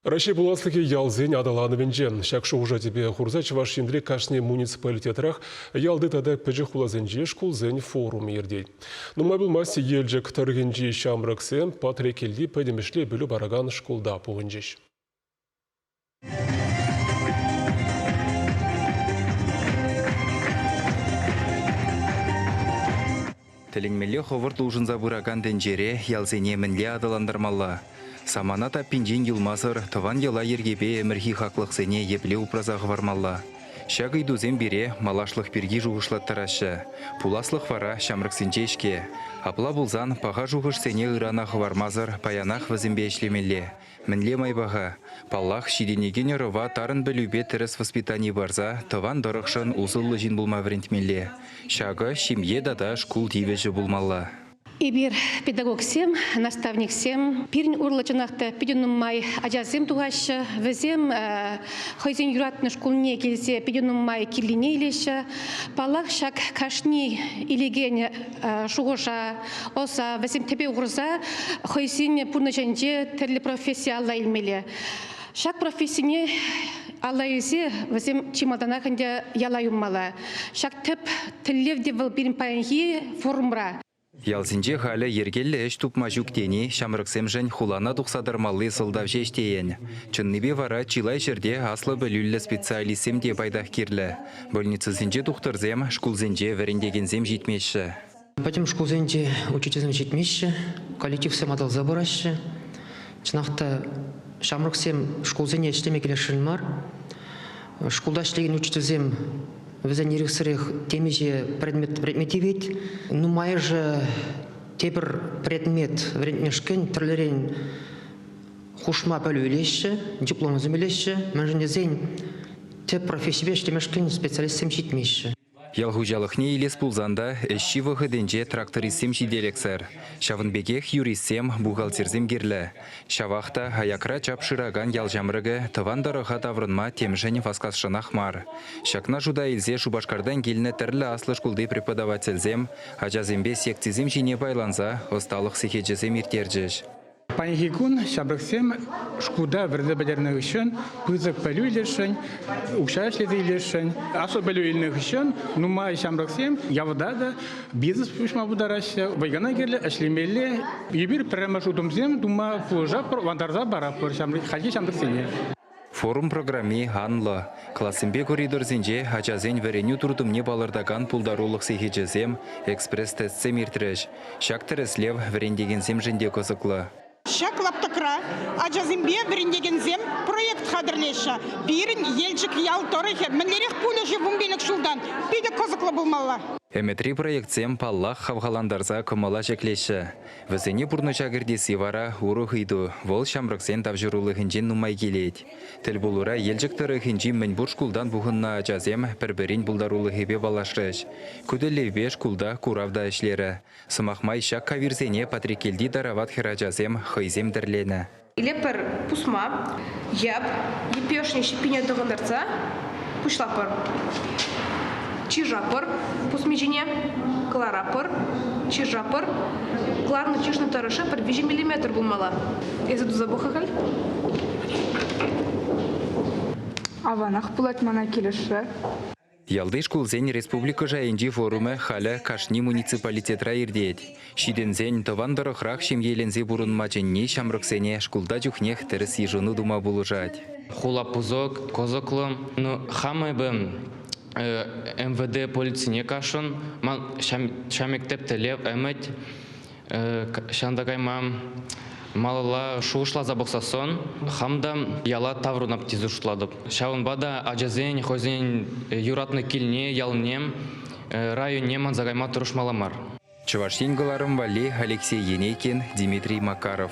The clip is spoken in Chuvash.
Раҫҫей пуласлӑхӗ ялсен аталанӑвӗнче. Ҫак шухӑша тӗпе хурса Чӑваш Енри кашни муниципалитетрах ялти тата пӗчӗк хуласенчи шкулсен форумӗ иртет. Нумай пулмасть Елчӗк тӑрӑхӗнчи ҫамрӑксем Патреккелти пӗтӗмӗшле пӗлӳ паракан шкулта пухӑнчӗҫ. Тӗлӗнмелле хӑвӑрт улшӑнса пыракан тӗнчере ялсене мӗнле аталантармалла? Самана таппинчен юлмасӑр тӑван йӑла-йӗркепе ӗмӗрхи хаклӑхсене епле упраса хӑвармалла? Ҫак ыйтусем пире малашлӑх пирки шухӑшлаттараҫҫӗ. Пуласлӑх вара ҫамрӑксенче-ҫке. Апла пулсан паха шухӑшсене ырана хӑвармасӑр паянах вӗсемпе ӗҫлемелле. Мӗнле майпа-ха? Паллах, ҫитӗнекен ӑрӑва тарӑн пӗлӳпе тӗрӗс воспитани парса тӑван тӑрӑхшӑн усӑллӑ ҫын пулма вӗрентмелле. Ҫакӑ ҫемье тата шкул тивӗҫӗ пулмалла. Эпир педагогсем, наставниксем. Пирӗн урлӑ чӑнах та питӗ нумай ачасем тухаҫҫӗ. Вӗсем хӑйсен юратнӑ шкулне килсе питӗ нумай кирлине илеҫҫӗ. Паллах, ҫак кашни илекен шухӑша, ӑса вӗсем тӗпе хурса хӑйсен пурнӑҫӗнче тӗрлӗ професси алла илмелле. Ҫак профессине алла илсе вӗсем чи малтанах ӗнтӗ яла юлмалла. Ҫак тӗп тӗллев те вӑл пирӗн паянхи форумра. Ялсенче халӗ йӗркеллӗ ӗҫ тупма ҫук тени ҫамрӑксемшӗн хулана тухса тармалли сӑлтав ҫеҫ тейӗн. Чӑннипе вара чылай ҫӗрте аслӑ пӗлӳллӗ специалистсем те пайтах кирлӗ. Больницӑсенче тухтӑрсем, шкулсенче вӗрентекенсем ҫитмеҫҫӗ. Пӗтӗм шкулсенче учительсем ҫитмеҫҫӗ, коллективсем аталса пыраҫҫӗ. Чӑнах та ҫамрӑксем шкулсене ӗҫлеме килесшӗн мар. Шкулта ӗҫлекен учительсем вӗсен ирӗксӗрех темиҫе предмет вӗрентме тивет. Нумайӑшӗ тепӗр предмет вӗрентмешкӗн тӗрлӗрен хушма пӗлӳ илеҫҫӗ, дипломсем илеҫҫӗ. Мӗншӗн тесен тӗп профессипе ӗҫлемешкӗн специалистсем ҫитмеҫҫӗ. Ял хуҫалӑхне илес пулсан та ӗҫҫи вӑхӑтӗнче трактористсем ҫителӗксӗр. Ҫавӑн пекех юристсем, бухгалтерсем кирлӗ. Ҫавах та аякра чап шыракан ял ҫамрӑкӗ тӑван тӑрӑха таврӑнма темшӗн васкасшӑнах мар. Ҫакна шута илсе Шупашкартан килнӗ тӗрлӗ аслӑ шкулти преподавательсем ачасемпе секцисем ҫине пайланса ӑсталӑх сехечӗсем ирттерчӗҫ. Паянхи кун ҫамрӑксем шкулта вӗренсе пӗтернӗ хыҫҫӑн пысӑк пӗлӳ илесшӗн, укҫа ӗҫлесе илесшӗн. Аслӑ пӗлӳ илнӗ хыҫҫӑн нумай ҫамрӑксем ялта та бизнес уҫма пултараҫҫӗ. Вӑйкана кирлӗ, ӗҫлемелле. Эпир пӗрремӗш утӑмсем тума пулӑшатпӑр, ӑнлантарса паратпӑр хальхи ҫамрӑксене. Форум программи анлӑ. Классемпе коридорсенче ачасен вӗренӳ туртӑмне палӑртакан пултарулӑх сехечӗсем, экспресс-тестсем иртрӗҫ. Ҫак тӗрӗслев вӗрентекенсемшӗн те кӑсӑклӑ. Ҫак лаптӑкра ачасемпе вӗрентекенсем проект хатӗрлеҫҫӗ. Пирӗн Елчӗк ял тӑрӑхӗ мӗнлерех пулӗ-ши 15 ҫултан? Питӗ кӑсӑклӑ пулмалла. Ӗмӗтри проектсем, паллах, хавхалантарса кӑмӑла ҫӗклеҫҫӗ. Вӗсене пурнӑҫа кӗртесси вара урӑх ыйту, вӑл ҫамрӑксен тавҫӑрулӑхӗнчен нумай килет. Тӗлпулура Елчӗк тӑрӑхӗнчи мӗнпур шкултан пухӑннӑ ачасем пӗр-пӗрин пултарулӑхӗпе паллашрӗҫ. Ку тӗллевпе шкулта курав та ӗҫлерӗ. Сӑмах май, ҫак кавирсене Патреккелти тарават хӗрачасем хӑйсем тӗрленӗ. Илеппӗр пусма, йӗп, йӗппе ӑшне ҫиппине тӑхӑнтартса пуҫлатпӑр. Чышапӑр пусми ҫине, кӑларапӑр, чышапӑр. Кӑларнӑ чышнӑ тӑрӑшӗ пӗр 3 миллиметр пулмалла. Эсӗ туса пӑх-ха халь. Аванах пулать мана килӗшрӗ. Ялти шкулсен республика шайӗнчи форумӗ халӗ кашни муниципалитетра иртет. Ҫитӗнсен тӑван тӑрӑхрах ҫемьеленсе пурӑнма чӗнни ҫамрӑксене шкулта чухнех тӗрӗс йышӑну тума пулӑшать. Хула пысӑк, кӑсӑклӑ. Ну, хам эпӗ МВД полицине кашӑн. Ман ҫамек тӗп тӗллев ӗмӗт Ҫавӑнта кайма малалла шухӑшласа пӑхсассӑн хам та яла таврӑнап тесе шутлатӑп. Ҫавӑнпа та ачасен хӑйсен юратнӑ килне, ялне, районне манса кайма тӑрӑшмалла мар. Чӑваш Ен кӑларӑм валли Алексей Енейкин, Дмитрий Макаров.